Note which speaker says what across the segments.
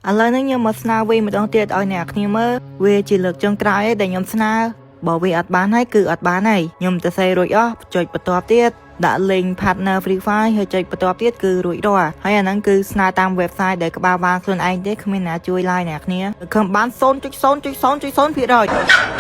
Speaker 1: ឥឡូវនេះខ្ញុំមកស្នើវិញម្ដងទៀតឲ្យអ្នកគ្នាមើលវាជាលើកចុងក្រោយឯងដែលខ្ញុំស្នើបើវាអត់បានហើយគឺអត់បានហើយខ្ញុំទៅសេរួចអស់ចុចបន្ទាប់ទៀតដាក់ link partner Free Fire ហើយចុចបន្ទាប់ទៀតគឺរួចរាល់ហើយអាហ្នឹងគឺស្នើតាម website ដែលក្បាលវ៉ាខ្លួនឯងទេគ្មានណាជួយឡើយអ្នកគ្នាខំបាន0.0.0.0%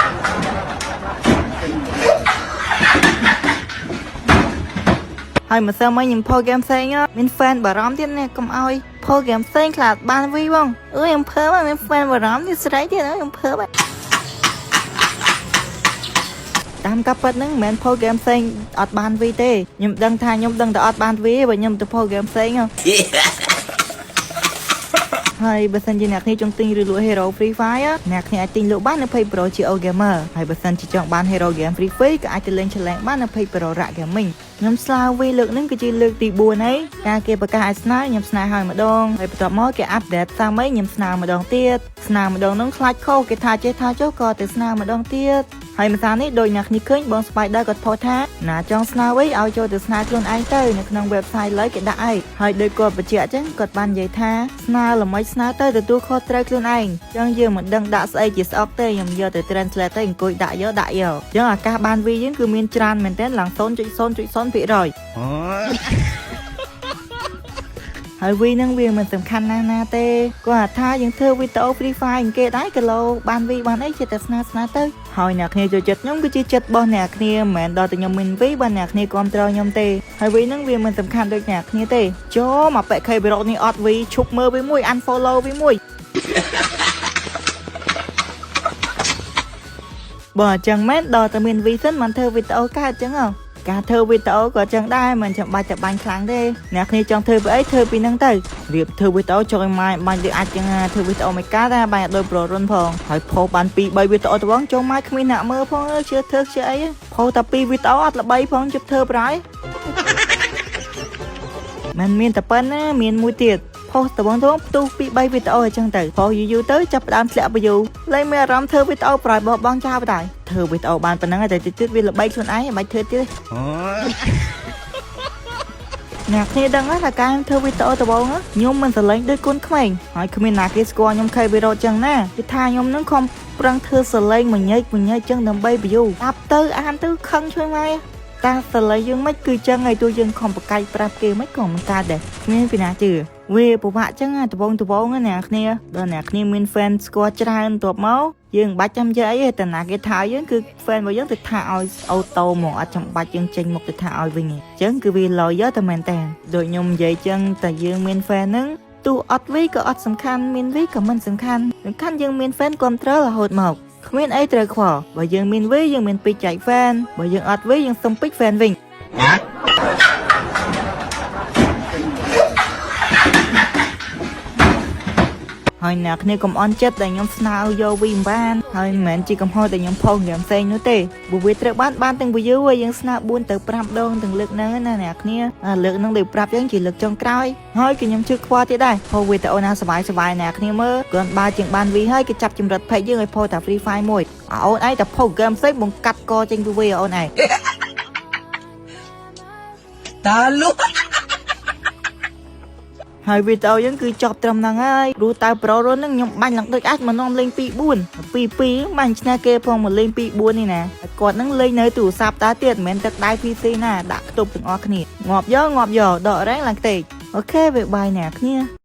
Speaker 1: ហើយម្សិលមិញខ្ញុំផុសហ្គេមផ្សេងហ៎មាន fan បារម្ភទៀតណាកុំឲ្យផុសហ្គេមផ្សេងខ្លាចបានវីបងអើយខ្ញុំភើបមាន fan បារម្ភទៀតស្រែកទៀតអើយខ្ញុំភើបតាមការពិតហ្នឹងមិនមែនផុសហ្គេមផ្សេងអត់បានវីទេខ្ញុំដឹងថាខ្ញុំដឹងតែអត់បានវីបើខ្ញុំទៅផុសហ្គេមផ្សេងហ៎ ហើយបើសិនជាអ្នកគ្នាចង់ទិញឬលក់ Hero Free Fire អ្នកគ្នាអាចទិញលក់បាននៅ Page Pro Geo Gamer ហើយបើសិនជាចង់បាន Hero Game Free Free ក៏អាចទៅលេង Challenge បាននៅ Page Pro Rak Gaming ខ្ញុំស្លាវីលើកហ្នឹងគឺជាលើកទី4ហើយការគេប្រកាសឲ្យស្នើខ្ញុំស្នើឲ្យម្ដងហើយបន្ទាប់មកគេ update សាមីខ្ញុំស្នើម្ដងទៀតស្នើម្ដងហ្នឹងខ្លាចខុសគេថាចេះថាចុះក៏ទៅស្នើម្ដងទៀតហើយម្សិលនេះដូចអ្នកគ្នាឃើញបង Spider គាត់ផុសថាណាចង់ស្នើវិញឲ្យចូលទៅស្នើខ្លួនឯងទៅនៅក្នុង website ឡើយគេដាក់អីហើយដូចគាត់បញ្ជាក់អញ្ចឹងគាត់បាននិយាយថាស្នើល្មិចស្នើទៅទទួលខុសត្រូវខ្លួនឯងអញ្ចឹងយើងមិនដឹងដាក់ស្អីជាស្អុកទេខ្ញុំយកទៅ translate ទៅអង្គុយដាក់យកដាក់យកអញ្ចឹងឱកាសបានវីយើងគឺមានច្រើនមែនទែនឡើង0.0.0%ហើយវីនឹងវាមិនសំខាន់ណាស់ណាទេគាត់ថាយើងធ្វើវីដេអូ Free Fire គេដែរគីឡូបានវីបានអីចិត្តតែស្នាស្នាទៅហើយអ្នកគ្នាចូលចិត្តខ្ញុំគឺជាចិត្តរបស់អ្នកគ្នាមិនមែនដល់តែខ្ញុំមានវីបានអ្នកគ្នាគ្រប់គ្រងខ្ញុំទេហើយវីនឹងវាមិនសំខាន់ដូចអ្នកគ្នាទេចូលមកប៉ែកខេបរ៉ូនេះអត់វីឈប់មើលវីមួយ unfollow វីមួយបើអញ្ចឹងមែនដល់តែមានវីសិនមិនធ្វើវីដេអូកើតអញ្ចឹងហ៎ការធ្វើវីដេអូក៏ចឹងដែរមិនចាំបាច់តែបាញ់ខ្លាំងទេអ្នកគ្នាចង់ធ្វើពីអីធ្វើពីហ្នឹងទៅរៀបធ្វើវីដេអូចុងឲ្យម៉ាយបាញ់ដូចអាចចឹងធ្វើវីដេអូមិនកើតដែរបាញ់អត់ដូចប្រូរុនផងហើយផុសបាន2 3វីដេអូត្បងចុងម៉ាយគ្មានអ្នកមើលផងអើជឿធ្វើជឿអីផុសតែ2វីដេអូអត់ល្បីផងជិបធ្វើប្រយមិនមានតែប៉ុណ្ណាមានមួយទៀតផុសត្បងត្បងផ្ទុះ2 3វីដេអូអញ្ចឹងទៅផុសយូរយូរទៅចាប់ផ្ដើមធ្លាក់ view លែងមានអារម្មណ៍ធ្វើវីដេអូប្រយបោះបង់ចោលបណ្ដោយធ្វើវីដេអូបានប៉ុណ្ណឹងតែតិចទៀតវាល្បីខ្លួនឯងមិនបាច់ធ្វើទៀតទេអ្នកគ្នាដឹងថាការធ្វើវីដេអូដំបូងខ្ញុំមិនស្រលេងដូចកូនក្មេងហើយគ្មានណាគេស្គាល់ខ្ញុំខេវីរ៉ូចឹងណាគេថាខ្ញុំនឹងខំប្រឹងធ្វើសលេងមួយញែកមួយញែកចឹងដើម្បី view អាប់ទៅអានទៅខឹងជួយម៉ែតាសលេងយើងមិនគឺចឹងហើយទោះយើងខំបកាច់ប្រាប់គេមិនក៏មិនកើតដែរគ្មានពីណាជឿវាពិបាកចឹងដបងដបងណាអ្នកគ្នាដល់អ្នកគ្នាមាន fan ស្គាល់ច្រើនតបមកយើងមិនបាច់ចាំយកអីទេតែណាគេថាយើងគឺ fan របស់យើងទៅថាឲ្យ auto ហ្មងអត់ចាំបាច់យើងចេញមុខទៅថាឲ្យវិញទេអញ្ចឹងគឺវាលយតែមែនតើដូចខ្ញុំនិយាយចឹងតែយើងមាន fan ហ្នឹងទោះអត់វីក៏អត់សំខាន់មានវីក៏មិនសំខាន់សំខាន់យើងមាន fan គ្រប់គ្រងរហូតមកគ្មានអីត្រូវខ្វល់បើយើងមានវីយើងមានពេជ្រចែក fan បើយើងអត់វីយើងសុំពេជ្រ fan វិញហើយអ្នកគ្នាកុំអន់ចិត្តដែលខ្ញុំស្នើយកវីមិនបានហើយមិនមែនជាកំហុសដែលខ្ញុំផុសហ្គេមផ្សេងនោះទេព្រោះវាត្រូវបានបានទាំង view ហើយយើងស្នើ4ទៅ5ដងទាំងលើកហ្នឹងណាអ្នកគ្នាលើកហ្នឹងដូចប្រាប់យើងជាលើកចុងក្រោយហើយក៏ខ្ញុំជឿខ្វល់ទៀតដែរផុសវីដេអូណាសប្បាយសប្បាយអ្នកគ្នាមើលគ្រាន់បើជាងបានវីហើយគេចាប់ចម្រិត page យើងឲ្យផុសតែ Free Fire មួយអូនឯងតែផុសហ្គេមផ្សេងបងកាត់កចេញពីវីអូនឯង
Speaker 2: តាលុ
Speaker 1: ហើយវីដេអូយើងគឺចប់ត្រឹមហ្នឹងហើយព្រោះតើប្រូរុនហ្នឹងខ្ញុំបាញ់ឡើងដូចអាចមកនាំលេង2 4 2 2បាញ់ឈ្នះគេផងមកលេង2 4នេះណាហើយគាត់ហ្នឹងលេងនៅទូរស័ព្ទតាទៀតមិនមែនទឹកដៃ PC ណាដាក់ខ្ទប់ទាំងអស់គ្នាងាប់យកងាប់យកដករ៉េងឡើងខ្ទេច OK វាបាយអ្នកគ្នា។